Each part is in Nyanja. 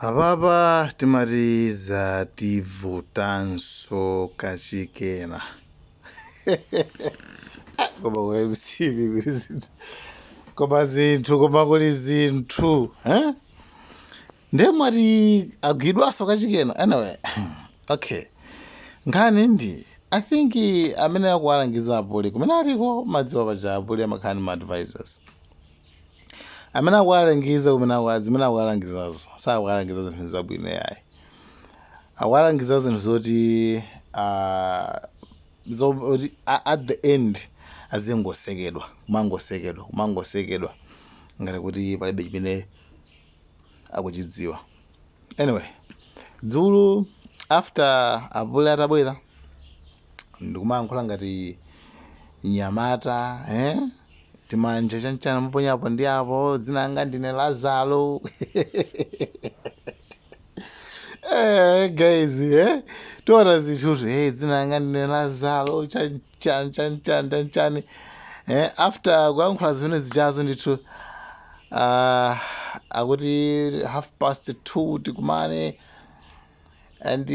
Apapa timati zativutanso kachikena. Koma ku MCP kuli zinthu, koma zinthu, koma kuli zinthu, eh? Ndiye mwati agwidwanso kachikena. Anyway, okay, nkhani ndi, I think amene akuwalangiza apule kumene aliko, madziwa paja apule amakhala ndi ma advisors amene akuwalangiza kumene zimene akuwalangizazo, sakuwalangiza zinthu zabwino yayi. Akuwalangiza zinthu zoti zoti at the end azingosekedwa, kumangosekedwa, kumangosekedwa ngati kuti palibe chimene akuchidziwa. Anyway, dzulo after apule atabwera ndikumayankhula ngati nyamata, eh? Timanja chanchana muponyapo ndi apo, dzina langa ndine Lazaro. Guys, eh? Tiona zinthutu, eh, dzina langa ndine Lazaro, chanchani chanchani chanchani, eh? After kuyankhula zimene zichazo ndithu, akuti 2:30 tikumane and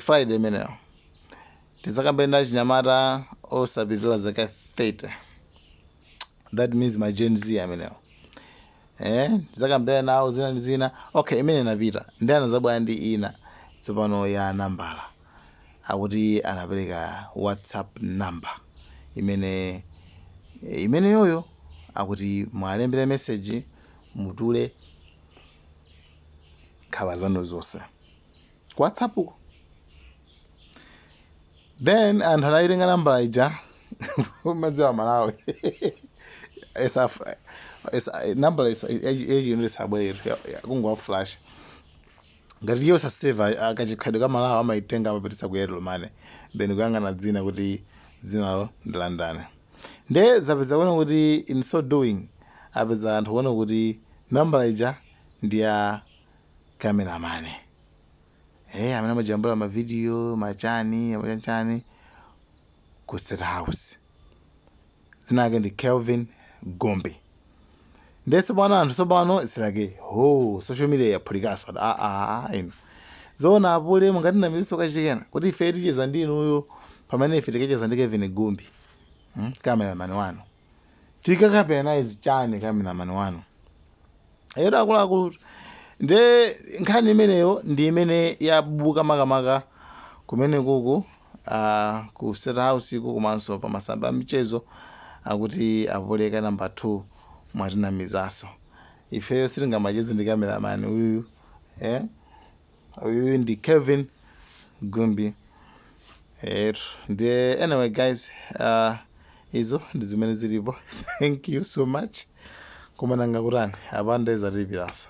Friday imeneyo tizakambe ndi achinyamata osapitirira zaka 30. That means ma Gen Z amenewo, eh, tizakambira nawo zina ndi zina. Okay, imene inapita ndi anazabwera ndi ina tsopano ya nambala. Akuti anapereka WhatsApp number imene imeneyoyo akuti mwalembere message, mutule nkhawa zanu zonse ku WhatsApp uko. Then anthu anayitenga nambala ija. Madziwa Malawi, nambala yachino isabwerera, kungowa flash ngati iyo saseva akachikhalidwe ka Malawi, amaitenga, amapitisa ku Airtel Money, then kuyang'ana dzina kuti dzinalo ndi la ndani. Nde zapeza kuona kuti in so doing apeza anthu kuona kuti nambala ija ndi ya cameraman, amene amajambula mavidiyo machani amachanchani ku State House, dzina lake ndi Kelvin Gombe. Nde tsopano anthu tsopano it's like, oh, social media yaphulikanso. Ah ah ah, inu zoona apule mungatinamiziso kachikena kuti ife ticheza ndi inuyo pamene ife tikacheza ndi Kevin Gumbi, Cameraman wanu tikakapena naye zichani cameraman wanu ero akuluakulu? Nde nkhani imeneyo ndi imene yabuka makamaka kumene kuku ku State House ku, komanso pa masamba a michezo. Akuti apuleka namba 2 mwatinamizanso, ifeyo sitingamacheze ndi cameraman uyuyu, eh? Uyuyu ndi Kevin Gumbi etu. Ndiye anyway guys, izo ndi zimene zilipo. Thank you so much. Koma nanga kutani apa? Nde zatilipiranso,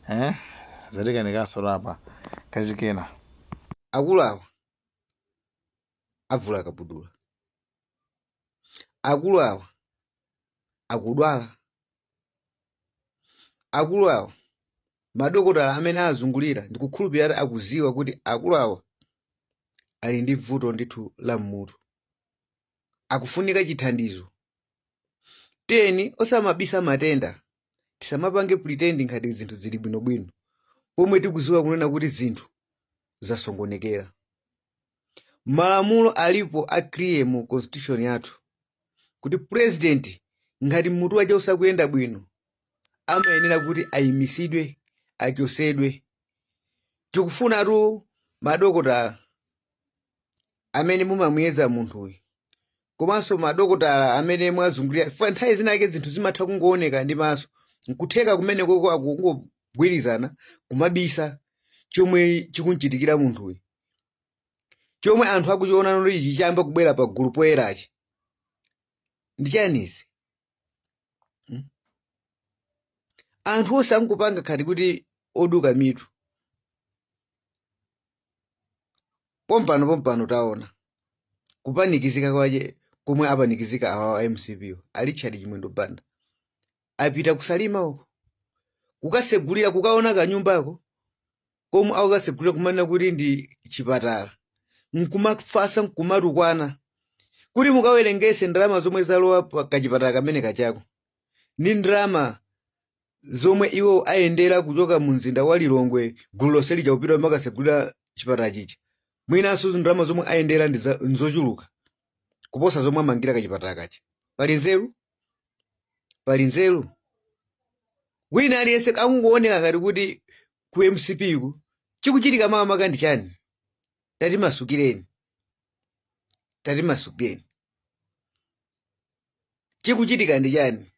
eh? Zatikanikanso apa kachikena. Akulu awa avula kabudula, akulu awa akudwala, akulu awa madokotala amene azungulira ndikukhulupirira kuti akuziwa kuti akulu awa ali ndi vuto ndithu la mmutu, akufunika chithandizo. Tiyeni osamabisa matenda, tisamapange pretend ngati zinthu zili bwinobwino pomwe tikuziwa kunena kuti zinthu zasongonekera. Malamulo alipo a clear mu constitution yathu kuti president ngati mutu wake usakuyenda bwino amayenera kuti ayimisidwe, achosedwe. Tikufunatu madokotala amene mumamuyeza munthuyu, komanso madokotala amene mwazungulira fa. Nthawi zinake zinthu zimatha kungooneka ndi maso, nkutheka kumene koko akungogwirizana kumabisa chomwe chikunchitikira munthuyu, chomwe anthu akuchiona kuti ichi chayamba kubwera pa gulu poyerachi ndi chanizi, Anthu onse angopanga khati kuti oduka mitu. Pompano pompano taona kupanikizika kwache komwe apanikizika awawa a MCP. A Richard Chimwendo Banda apita kusalima uko kukasegulira, kukaona kanyumbako komwe akukasegulira, kumanena kuti ndi chipatala, nkumafasa nkumatukwana kuti mukawerengese ndalama zomwe zalowa pa kachipatala kamene kachako ndi ndalama. Zomwe iwo ayendera kuchoka mu mzinda wa Lilongwe, gulu lonse lija kupita makasegulira chipatala chija, mwinanso ndalama zomwe ayendera ndi nzochuluka kuposa zomwe amangira kachipatala kacha. Pali nzeru? Pali nzeru? Wina aliyense akungooneka ngati kuti ku MCP ku chikuchitika makamaka ndi chani? Tati masukireni, tati masukireni, chikuchitika ndi chani?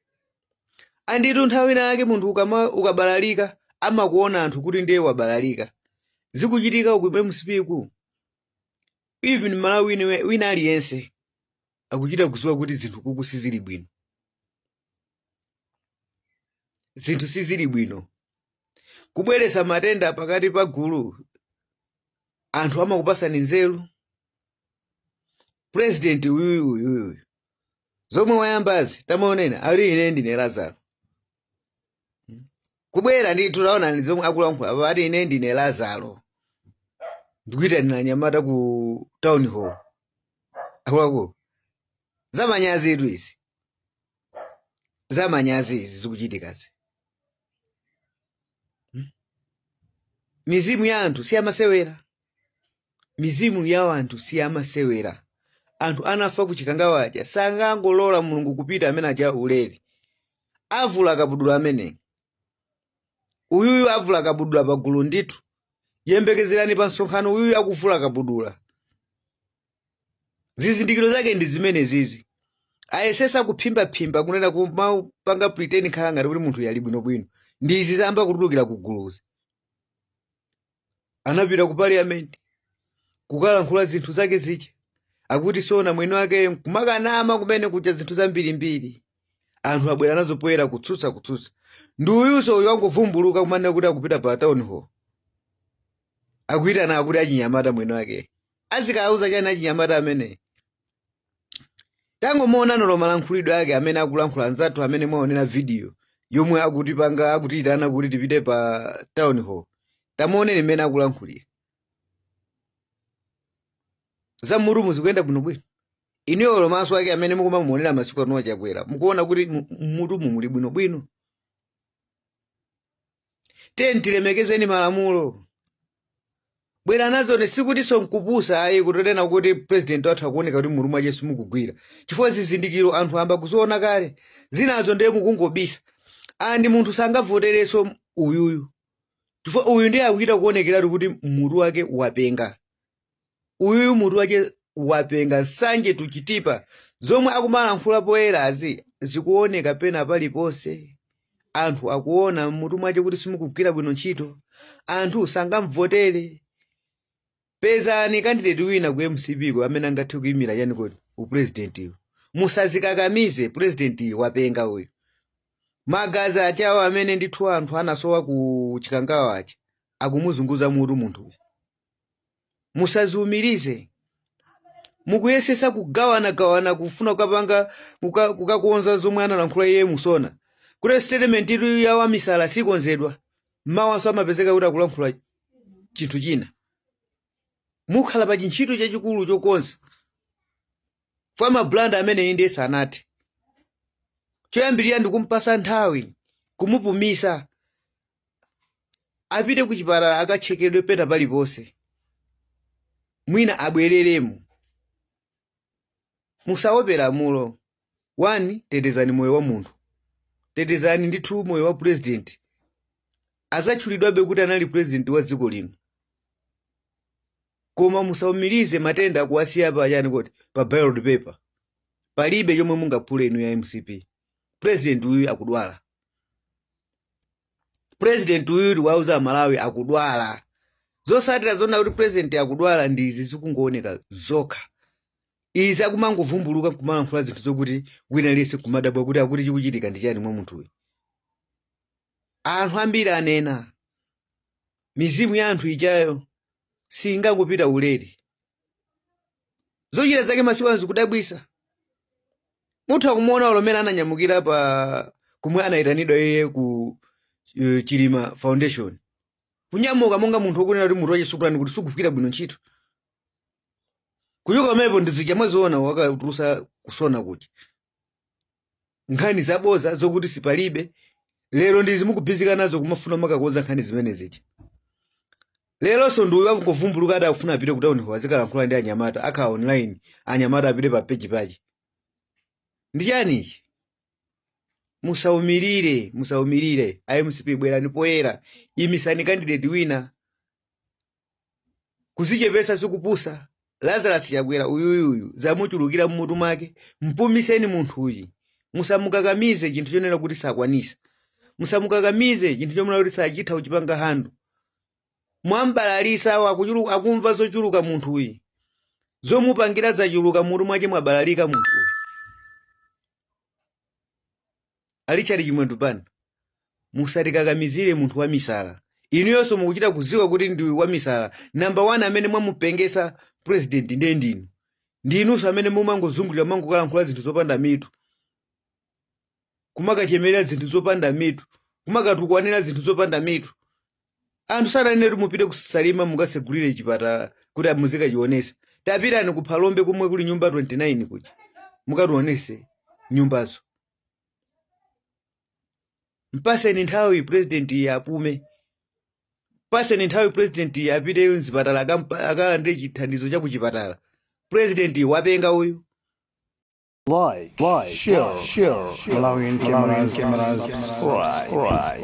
Anditu nthawi ina yake munthu ukabalalika amakuona anthu kuti ndiye wabalalika. Zikuchitika ku MCP ku, even Malawi wina aliyense akuchita kuziwa kuti zinthu kuku sizili bwino, zinthu sizili bwino. Kubweresa matenda pakati pa gulu, anthu amakupasani nzeru. President uyuyu uyuyu zomwe wayambazi, tamaonena ali ine ndine Lazaro kubwera ndithu, taonani zomwe akulankhula apa, ati ine ndine Lazaro, ndikuyitanira anyamata ku town hall. Akuluakulu, zamanyazi itu izi, zamanyazi izi zikuchitikazi. Mizimu ya anthu siyamasewera, mizimu ya anthu siyamasewera. Anthu anafa ku Chikangawa aja sangangolola Mulungu kupita amene aja ulere. Avula kabudula amene uyuyu, avula kabudula pagulu ndithu. Yembekezerani pa msonkhano uyuyu akuvula kabudula. Zizindikiro zake ndi zimene zizi. Ayesesa kuphimbaphimba, kunena kumapanga pretend khala ngati kuti munthu yali bwinobwino, ndi izi zayamba kutulukira ku guluzi. Anapita ku parliament kukalankhula zinthu zake zija, akuti sona mwini wake kumakanama kumene kuja zinthu zambirimbiri. Anthu abwera nazo poyera kutsutsa, kutsutsa. Ndi uyuso uyu wangovumbuluka kumanena kuti akupita pa town hall, akuyitana akuti achinyamata. Mwini wake azikauza chani achinyamata amene? Tangomuona nolo malankhulidwe ake amene akulankhula. Anzathu amene mwaonera video yomwe akutipanga, akutiyitana kuti tipite pa town hall, tamuoneni mmene akulankhulira. Za mutu zikuyenda bwinobwino? Inuyo maso ake amene mukumamuonera masiku ano Chakwera, mukuona kuti mutumu muli bwinobwino? Tiyeni tilemekezeni malamulo. Bwera nazo sikutinso nkupusa ayi, kutonena kuti president wathu akuoneka kuti mutu mwache simukugwira, chifukwa zizindikiro anthu amba kuziona kale. Zinazo ndiye mukungobisa. Andi munthu sangavoterenso uyuyu, chifukwa uyu ndiye akuchita kuonekeratu kuti mutu wake wapenga. Uyuyu mutu wake wapenga. Nsanje tuchitipa zomwe akumalankhula poyerazi zikuoneka pena paliponse. Anthu akuona mutu mwake kuti simukugwira bwino ntchito. Anthu sangamvotere. Pezani candidate wina ku MCP ko amene angathe kuyimira chani kodi upresidentiyo. Musazikakamize, president wapenga uyu. Magazi achawo amene ndithu anthu anasowa ku Chikangawa aja akumuzunguza mutu munthu uyu. Musaziumirize. Mukuyesesa kugawanagawana, kufuna kukapanga kukakonza zomwe analankhula iye musona kuti statement itu ya wamisala sikonzedwa. Mmawanso amapezeka kuti akulankhula chinthu china. Mukhala pa chintchito chachikulu chokonza fwa mablanda amene ndiye sanathe. Choyambirira ndikumpasa nthawi, kumupumisa, apite ku chipatala akachekedwe pena paliponse, mwina abwereremo. Musaope lamulo. One, tetezani moyo wa munthu, tetezani ndithu moyo wa president. Azatchulidwabe kuti anali president wa dziko lino, koma musaumirize matenda kuwasiya pa chani kodi, pa ballot paper. Palibe chomwe mungaphule inu ya MCP. President uyu akudwala. President uyu tiwauza Amalawi akudwala. Zosatira zona kuti president akudwala ndi izi zikungooneka zokha izi, akumangovumbuluka nkumalankhula zinthu zokuti wina aliyense nkumadabwa kuti akuti chikuchitika ndi chani mwa munthuyu. Anthu ambiri anena mizimu ya anthu ijayo singangopita ulere. Zochita zake masiku ano zikudabwisa. Mutha kumuona ulomene ananyamukira pa kumwe anayitanidwa iye ku Chilima Foundation, kunyamuka monga munthu wokunena kuti mutu wachisukulani kuti sukugwira bwino ntchito. Kuchoka pamenepo ndizija mwaziona wakatulusa kusona kuti nkhani zaboza zokuti sipalibe. Lero ndizi mukubhizika nazo kumafuna makakonza nkhani zimene zija. Leronso ndiuyu akungovumbuluka ati akufuna apite ku town hall azikalankhula ndi anyamata akhala online, anyamata apite pa page pake. Ndi chani ichi? Musaumirire, musaumirire. IMCP, bwerani poyera, imisani candidate wina. Kuzichepesa sikupusa. Lazarus Chakwera uyuyuyu zamuchulukira mmutu mwake. Mpumiseni munthuyi, musamukakamize chinthu chonena kuti sakwanisa, musamukakamize chinthu chonena kuti sachitha kuchipanga handle. Mwambalalisa, akumva zochuluka munthuyi, zomupangira zachuluka mutu mwake, mwabalalika munthu uyu. A Richard Chimwendo Banda, musatikakamizire munthu wa misala. Inuyonso mukuchita kuziwa kuti ndi wa misala. Number 1 amene mwamupengesa president ndiye ndinu. Ndinunso amene mumangozungulira, mangokalankhula zinthu zopanda mitu, kumakachemerera zinthu zopanda mitu, kumakatukwanira zinthu zopanda mitu. Anthu sananene kuti mupite kusalima mukasegulire chipatala kuti muzikachionesa. Tapitani ku Phalombe kumwe kuli nyumba 29 kuja, mukationese nyumbazo. Mpaseni nthawi president apume, paseni nthawi president apite mzipatala akalandire chithandizo cha kuchipatala. President wapenga uyu. Like, share, Malawian cameras, subscribe.